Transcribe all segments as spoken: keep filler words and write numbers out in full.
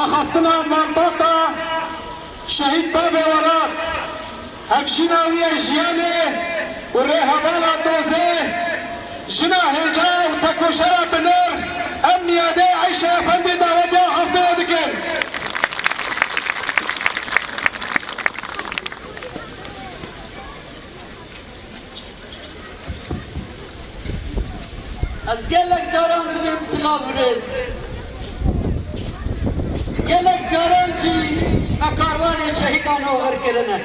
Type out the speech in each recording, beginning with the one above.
Axaftina malbata şehîd Babê Welat, hevjîna wî ya jiyanê û rêhevala dozê, jina hêja û tekoşera binirx, em niyadê Eyşe Efendî dawetiya axaftinê dikin. Ez gelek caran dibêm silav û rêz. Gelek caran jî me karwanê şehîdan oxir kirine.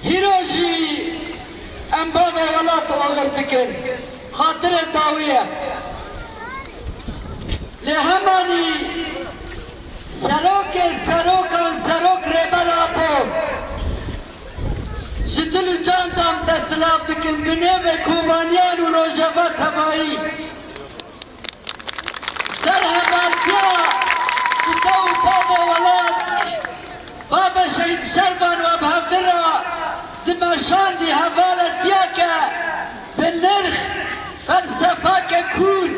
Hîro jî em bavê welat oxir dikin. Xatirê dawî ye. Lê hemanî serokê serokan, serok Rêber Apo, ji dil û can de em te silav dikin, bi nêvê Kobaniyan û Rojava tevayî. Ser hevaltiya ji te û bavê welat, bavê Şehîd Şervan we bi hevdin re dimeşandî, hevaletiya ke bi nirx, felsefake kûr,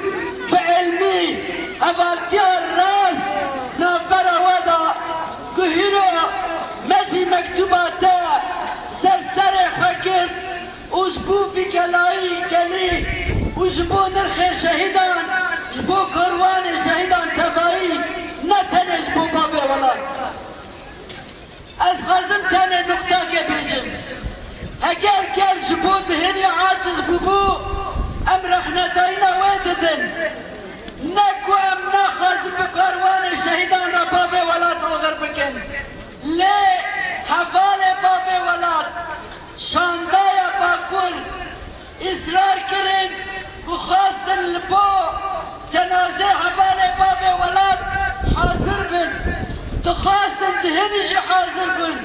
bi ilmî, hevaltiya rast navbera we da, ku hîro me jî mektuba te ser serê xwe kir û ji bo vî gelayî gelî û ji bo nirxê şehîdan, ji bo karwanê şehîdan tevayî, ne tenê ji bo bavê welat. Ez xwazim tenê nuqtake bêjim. Heger gel ji bo dihinî aciz bûbû, em rexnedayîna wê didin. Ne ku em naxwazin bi karwanê şehîdan re bavê welat oxir bikin. Lê hevalê bavê welat, şandaya Bakur, îsrar kirin ku xwestin li bo cenazê hevalê bavê welat hazir bin. Dixwestin dihinî jî hazir bin.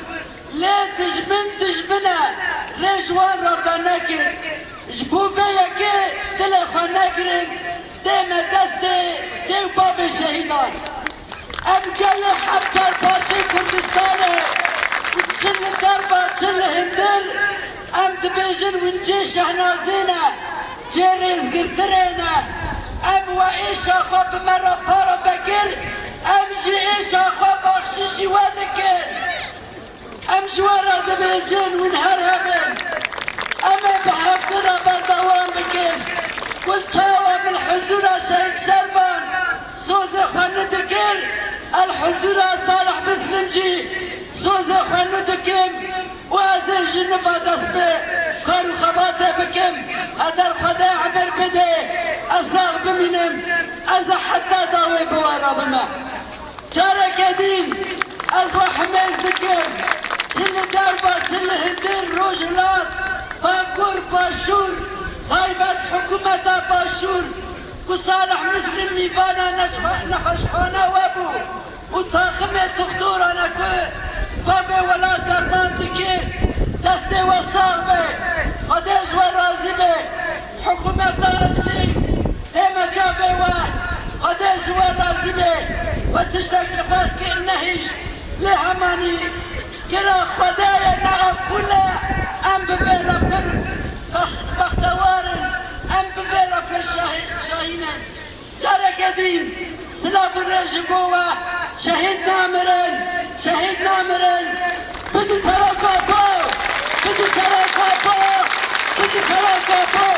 Lê dijmin dijmin e, rê ji wan re venekir. Ji bo vê yekê dilê xwe negirin, dê me destê dê û bavê şehîdan. Em gelê heft çarparçeyê Kurdistanê û çi li derva çi li hundir, em dibêjin wincê şehnazê ne, cê rêzgirtinê ne. Em we êşa xwe bi me re parve kir, em jî êşa xwe baxşişî we dikin. Em ji we re dibêjin, hûn her hebin. Em ê bi hevdin re berdewam bikin. Wek çawa min huzura Şehîd Şervan sozê xwe nidikir, ez huzura Salih Muslim jî sozê xwe nidikim û ez ê ji niva dest bi kar û xebatê bikim. Eder Xwedê emir bide, ez sax bimînim, ez ê heta dawê bi we re bime. Careke din ez we himêz dikim, çi li derva, çi li hundir, rojhilat, bakur, başûr, taybet hikûmeta başûr, ku Salih Muslim mîvana neşxe-, nexweşxane we bû û taximê dixtorane ku bavê welat derman dikir, destê we sax be, Xwedê ji we razî be, hikûmeta Îqlîm. Dê me çavê we, Xwedê ji we razî be. We tiştek li xwe kir nehişt, lê hemanî kira Xwedê ye, ne ev xûl e. Em bi vê re pir bext-, bextewar in, em bi vê re pir şahî-, şahîn in. Careke din silav û rê ji bo we, şehîd namirin, şehîd namirin. Bijî Serok Apo! Bijî Serok Apo! Bijî Serok Apo!